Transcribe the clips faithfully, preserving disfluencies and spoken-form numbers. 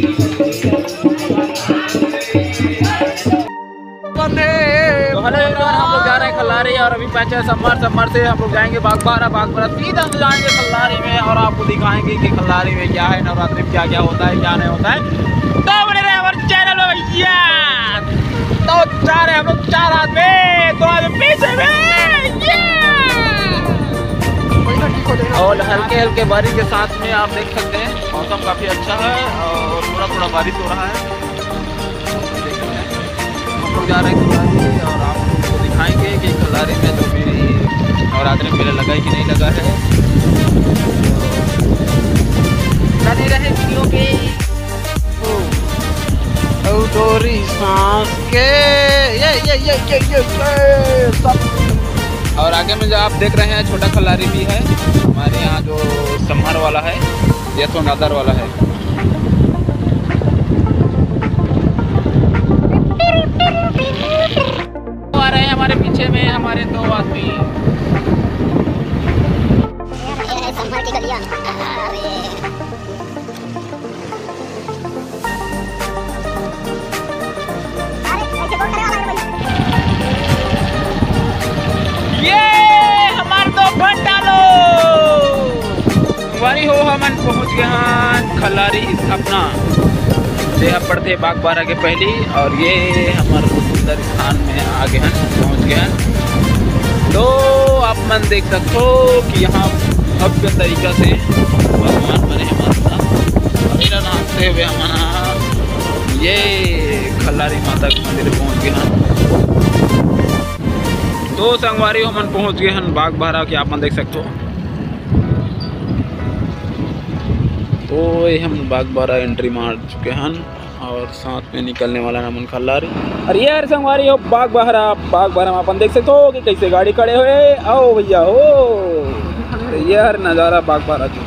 तो hello everyone, हम लोग जा रहे हैं खल्लारी और अभी पहुंचे हैं समर। समर से हम लोग जाएंगे बागबारा, बागबारा सीधा हम जाएंगे खल्लारी में और आपको दिखाएंगे कि खल्लारी में क्या है, नवरात्रि में क्या क्या होता है, क्या नहीं होता है। तो बने रहे हमारे चैनल में भैया। तो जा रहे हैं हम लोग चार आदमी, दो आदमी पीछे में। और हल्के हल्के बारिश के साथ में आप देख सकते हैं मौसम काफी अच्छा है और थोड़ा थोड़ा बारिश हो रहा है। हम लोग जा रहे हैं खल्लारी और आप लोगों को दिखाएंगे कि खल्लारी में जो भी नवरात्रि में मेला लगा है कि नहीं लगा है। बने रहे वीडियो के। ओ, ओ डोरी सांस के, ये, ये, ये, ये, ये, ये, सब। और आगे में जो आप देख रहे हैं, छोटा खल्लारी भी है हमारे यहाँ, जो समर वाला है, ये तो नादर वाला है। आ रहे हैं हमारे पीछे में हमारे दो आदमी। ये है संभल की गलियां। अरे। ये हमार दो भंडालो। संगवारी हो, हमन पहुंच गए हन खल्लारी स्थापना, जे ह पड़थे बागबारा के पहली, और ये हमर सुंदर स्थान में आ गए हन, पहुंच गए हन। तो आप मन देख सकते हो कि यहाँ भव्य तरीका से भगवान बने हैं माता, और एला नाचते हुए हमन ह ये खल्लारी माता के मंदिर पहुंच गए हन। तो संगवारी हो, हमन पहुंच गए हन बागबारा, के आप मन देख सकते हो। तो ये हम बागबारा एंट्री मार चुके हन और साथ में निकलने वाला हमन खल्लारी। अरे यार संगवारी हो, बागबारा, बागबारा में अपन देख सकते हो कि कैसे गाड़ी खड़े हुए। आओ भैया हो, तो ये हर नज़ारा बागबारा के।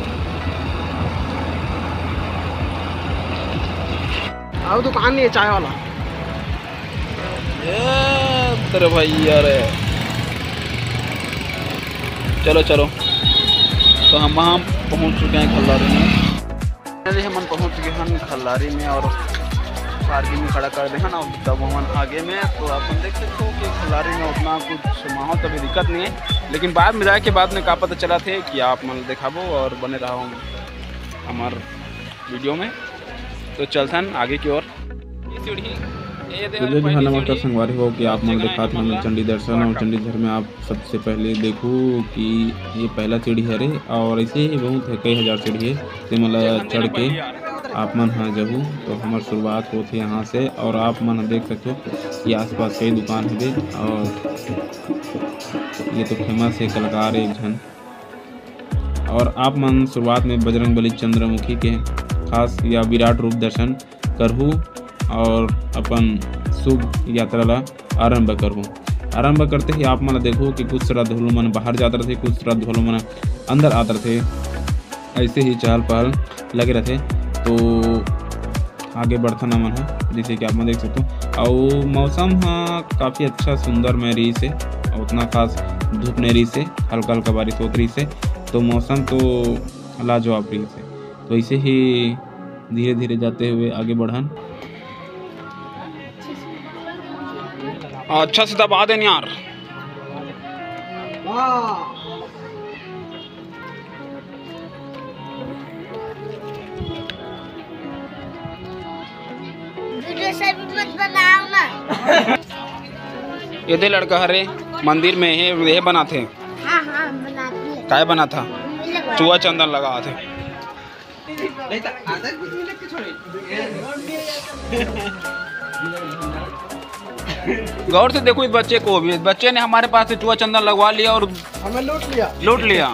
आओ दुकान नहीं है चाय वाला। ये तेरे भाई यार है। चलो, चलो। तो हम वहाँ पहुँच चुके हैं खल्लारी में। Finally हमन पहुँच गए हन खल्लारी में और पार्किंग में खड़ा कर दे हन और तब हमन आगे में। तो आप देख सकते हो कि खल्लारी में उतना कुछ माहौल तो अभी दिक्कत नहीं है, लेकिन बाद में जाके बाद में का पता चला थे कि आप मन दिखाबो और बने रहो हमार वीडियो में। तो चलथन आगे की ओर। ये सीढ़ी, ये दे तो हमारी जय पहली जोहार, नमस्कार सीढ़ी। संगवारी हो कि आप मन दिखात हन चंडी दर्शन और चंडी धर में आप सबसे पहले देखो कि ये पहला सीढ़ी हरे और ऐसे ही बहुत है, कई हजार सीढ़ी है। ते मन ला चढ़ के आप मन ह जहू तो हमर शुरुआत होथे यहाँ से। और आप मन देख सकते हो कि आसपास कई दुकान हवे और ये तो फेमस है कलाकार एक झन। और आप मन शुरुआत में बजरंग बली चंद्रमुखी के खास या विराट रूप दर्शन करहू और अपन शुभ यात्रा ला आरंभ करहू। आरंभ करते ही आप मन ला देखो कि कुछ श्रद्धालु मन बाहर जात रथे, कुछ श्रद्धालु मन अंदर आत रथे, ऐसे ही चहल पहल लगे रथे। तो आगे बढ़थन हमन ह, जैसे कि आप मन देख सकते हो। अउ मौसम ह काफ़ी अच्छा सुंदर में रहिस हे, अउ उतना खास धूप नहीं रहिस हे, हल्का हल्का बारिश होत रहिस हे, तो मौसम तो लाजवाब रहिस हे। तो ऐसे ही धीरे धीरे जाते हुए आगे बढ़न। अच्छा से दबा देन यार। वीडियो से भी मत बनाओ ना। ये दे लड़का हरे मंदिर में हे, ये बनाथे। हाँ, हाँ, बनाती है। काय बनाथा? ये लगा। चुआ चंदन लगाथे। गौर से देखो इस बच्चे को भी, इस बच्चे ने हमारे पास से चुआ चंदन लगवा लिया और हमें लूट लिया। लूट लिया।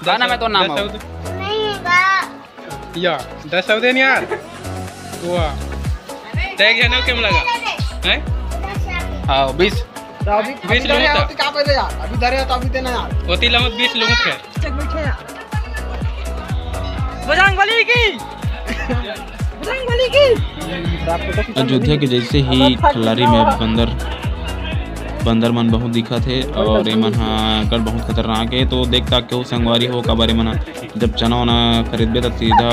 गाना में तो नाम हो। नहीं बा। या, दस सौ देन यार। वाह। तय घेनो केम लगा? हैं? हाँ, बीस। तो अभी, बीस अभी धरे लोग आओ था। तो क्या पहले यार? अभी धरे आओ तो अभी देना यार। होती लमत बीस लोग थे। चल बैठे यार। बजरंग बली की। बजरंग बली की। अयोध्या के जैसे ही खल्लारी में बंदर बंदर मन बहुत दिखत हे और एमन ह अकड़ बहुत खतरनाक हे। तो देख ताक के हो संगवारी हो, काबर एमन ह जब चना वना खरीदबे त सीधा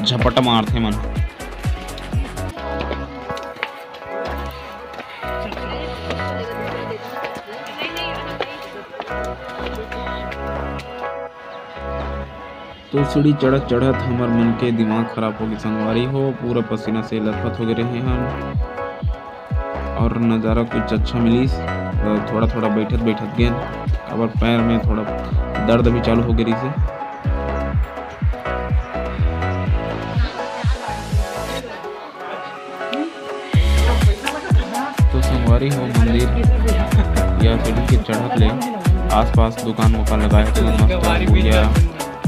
झपट मारथे एमन। तो सीढ़ी चढ़त चढ़त हमर मन के दिमाग खराब हो गे संगवारी हो, पूरा पसीना से लथपथ हो गे रहे हम। और नज़ारा कुछ अच्छा मिलिस, तो थोड़ा थोड़ा बैठत बैठत गेन, काबर पैर में थोड़ा दर्द भी चालू हो गे रहिस हे। तो संगवारी हो, मंदिर या सीढ़ी के चढ़त ले आसपास दुकान वुकान लगाए हे, तो मस्त गुड़िया,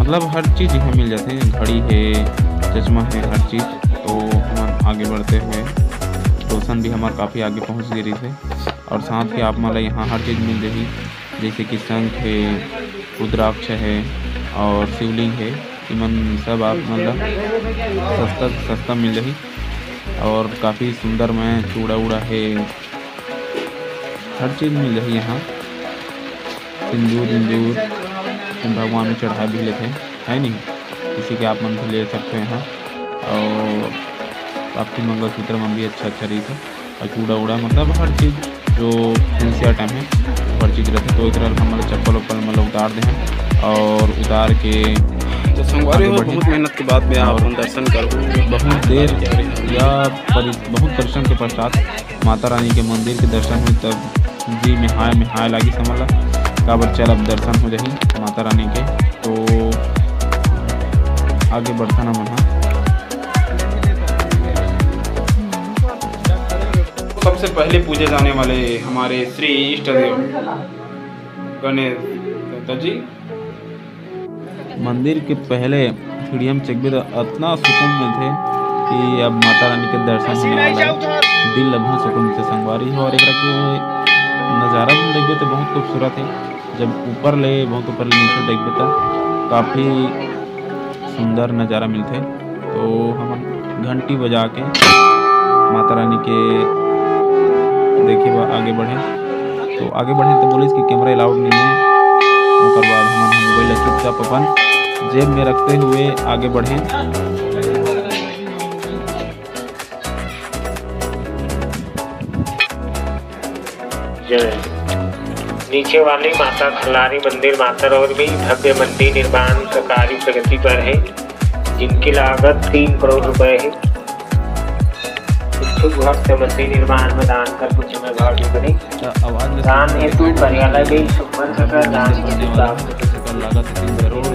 मतलब हर चीज़ यहाँ मिल जाथे, घड़ी हे, चश्मा हे, हर चीज़। तो हमन आगे बढ़ते हुए, रोशन भी हमार काफ़ी आगे पहुँच गे रहिस हे। और साथ ही आप मन ला यहाँ हर चीज़ मिल जाही, जैसे कि शंख हे, रुद्राक्ष हे और शिवलिंग हे। इमन सब आप मन ला सस्ता से सस्ता मिल जाही और काफ़ी सुंदर में चूड़ा उड़ा हे, हर चीज़ मिल जाही यहाँ। सिंदूर इंदूर भगवान में चढ़ा भी लेथे, है नहीं, किसी के आप मन भी ले सकते हैं। और आपके मंगलसूत्र में भी अच्छा अच्छा रही था, और चूड़ा उड़ा, मतलब हर चीज़ जो फैंसी आइटम है, हर चीज़ रहते। तो एक तरह हमारे चप्पल उप्पल मतलब उतार दे हैं और उतार के तो संगवारी आगे हो, बढ़े। बहुत मेहनत के बाद में आप और दर्शन करो। बहुत देर या परि-, बहुत परिश्रम के पश्चात माता रानी के मंदिर के दर्शन हुई, तब जी में हाय में हाय लागिस हमन ला। काबर चल अब दर्शन हो जाही माता रानी के, तो आगे बढ़थन हमन हा। सबसे पहले पूजे जाने वाले हमारे श्री इष्ट देव गणेश दत्ता जी। मंदिर के पहले सीढ़िया में चघबे त अतना सुकून मिलथे कि अब माता रानी के दर्शन होने वाला है, दिल ल बहुत सुकून मिलथे संगवारी हो। और एकरा के नज़ारा भी देखबे त बहुत खूबसूरत है, जब ऊपर ले, बहुत ऊपर ले नीचे देखबे त काफ़ी सुंदर नज़ारा मिलथे। तो हमन घंटी बजा के माता रानी के देखे बर आगे बढ़े। तो आगे बढ़े तो बोलिस कि कैमरा अलाउड नहीं है। ओकर बाद हमन ह मोबाइल ला चुपचाप अपन जेब में रखते हुए आगे बढ़े। जय। नीचे वाली माता खल्लारी मंदिर मातर और भी भव्य मंदिर निर्माण का कार्य प्रगति पर है, जिनकी लागत तीन करोड़ रुपए है। इच्छुक भक्त मंदिर निर्माण में दान कर कुछ समय भाव करें। दान हेतु कार्यालय में संपर्क कर दान हेतु प्राप्त लागत तीन करोड़।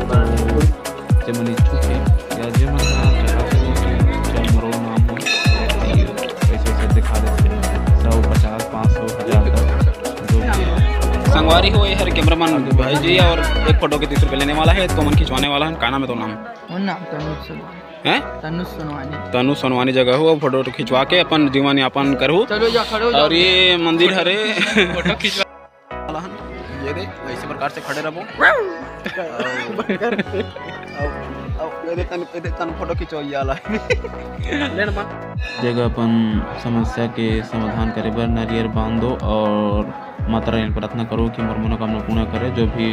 जेमन इच्छुक हे या जेमन ह चाहत हे कि चाहे मरोड़ नाम हो, तो पैसे वैसे दिखा देते, सौ, पचास, पाँच सौ, हजार तक, जो भी है। संगवारी हो, ये हर कैमरामैन भाई जी और एक फोटो के तीस रुपये लेने वाला है, तो मन खिंचवाने वाला है। का नाम है तो नाम? वो नाम तनुज सोनवानी। हैं? तनुज सोनवानी। तनुज सोनवानी जगह हो, फोटो वोटो खिंचवा के अपन जीवन यापन करू। चलो जा, खड़े हो जाओ। और ये मंदिर हरे। फोटो खिंचवा वाला हन, ये दे, ऐसे प्रकार से खड़े रहबो। अब, अब, अब, ये दे तन, ये दे तन फोटो खिंचवइया वाला। लेन मन। जगह अपन समस्या के समाधान करे बर नारियल बांध दो और माता रानी प्रार्थना करो कि मोर मनोकामना पूर्ण करे, जो भी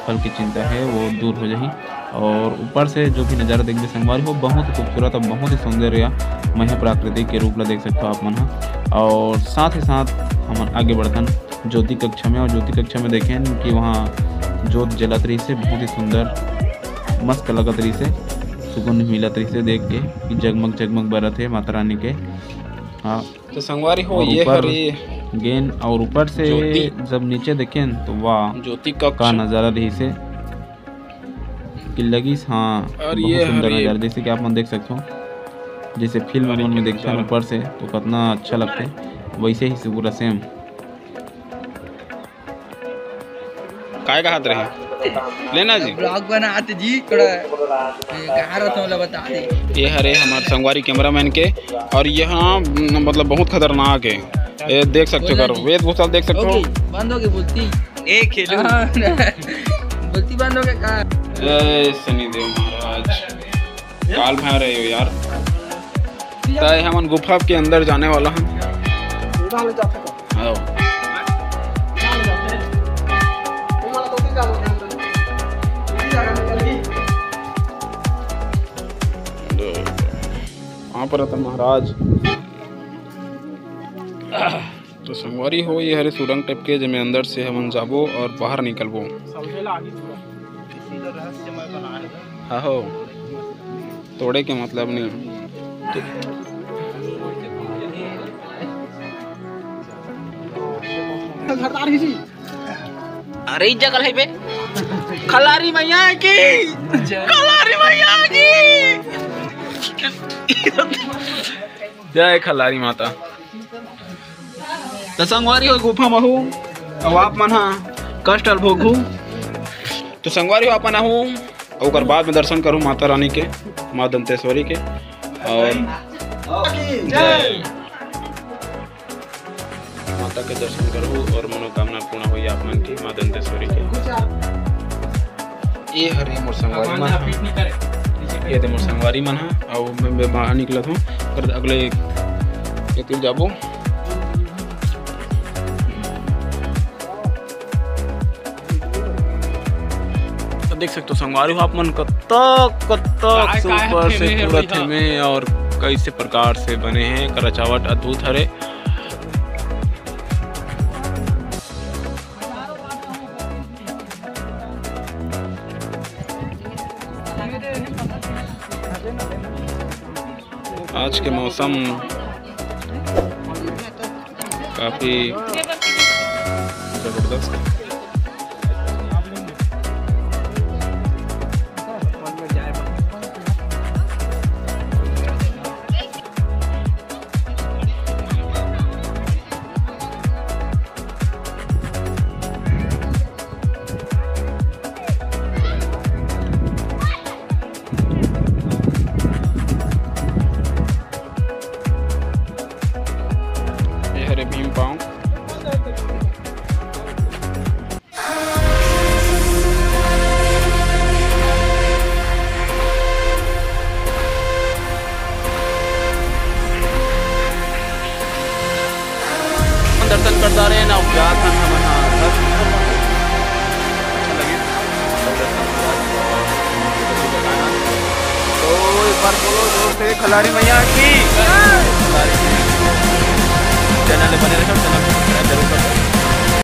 फल की चिंता है वो दूर हो जाही। और ऊपर से जो भी नज़ारा देखबे संगवारी हो, बहुत ही खूबसूरत और बहुत ही सुंदर या मया प्राकृतिक के रूप ला देख सकते हो आप मन ह। और साथ ही साथ हमन आगे बढ़थन ज्योति कक्षा में, और ज्योति कक्षा में देखेन कि वहाँ जोत जलत रहिसे, बहुत ही सुंदर मस्त लगत रहिसे, सुगंध मिलत रहिसे देख के कि जगमग जगमग बरत हे माता रानी के। हाँ। तो संगवारी हो, और ये ऊपर हरे गेन और ऊपर से ज्योति। जब नीचे देखेन तो वाह, ज्योति कक्ष। का नज़ारा रहिसे, कि लगिस, हाँ, और बहुत ये सुंदर हरे नज़ारा, जैसे कि आप मन देख सकते हो, जैसे फिल्म मन में देखते हैं ऊपर से तो कितना अच्छा लगता है, वैसे ही से पूरा सेम। काय कहात रहे? लेना जी। ब्लॉग बनात जी, थोड़ा ये कहा रहा था, मतलब, बता दे। ये हरे हमार संगवारी कैमरामैन के, और ये हाँ, मतलब, बहुत खतरनाक है। ये देख सकते हो, बोलना करो, जी। वेशभूषा देख सकते हो। ओके, बंद हो गई बोलती। ए, खेलू। हाँ, बोलती बंद हो गया का? जय शनिदेव महाराज। काल भैरव रहे हो यार। तय हमन गुफा के अंदर जाने वाला हन। हाँ। महाराज। तो संगवारी हो, ये हरे सुरंग टाइप के, जेमे अंदर से हमन जाबो और बाहर निकलबो। हाँ हो, तोड़े के मतलब नहीं। अरे, ई जगह है बे। खलारी मैया की, खलारी मैया की। जय खलारी माता। त संगवारी हो, गुफा म हूँ, अउ आप मन हा कष्ट ल भोगहू। तो संगवारी हो, अपन आहूँ, ओकर बाद में दर्शन करूँ माता रानी के, माँ दंतेश्वरी के। और जय। माता के दर्शन करहू और मनोकामना पूर्ण होई आप मन के, माँ दंतेश्वरी के। ये हरे मोर संगवारी मन हा। ये दे मोर संगवारी मन हा, अउ मैं, मैं बाहर निकलत हूँ, फिर अगले एक दिन जाबो। तो देख सकते हो संगवारी हो आप मन, कतक कतक से ऊपर से पूरा थेमे और कैसे प्रकार से बने हैं, एकर सजावट अद्भुत हरे। आज के मौसम काफी जबरदस्त। ये हरे भीम पाँव। दर्शन करता रहे ना, जात हन हमन हा। अच्छा लगे। तो एक बार बोलो जोर से, खलारी मैया की। खलारी मैया की। चैनल में बने रहो, चैनल को subscribe जरूर करो।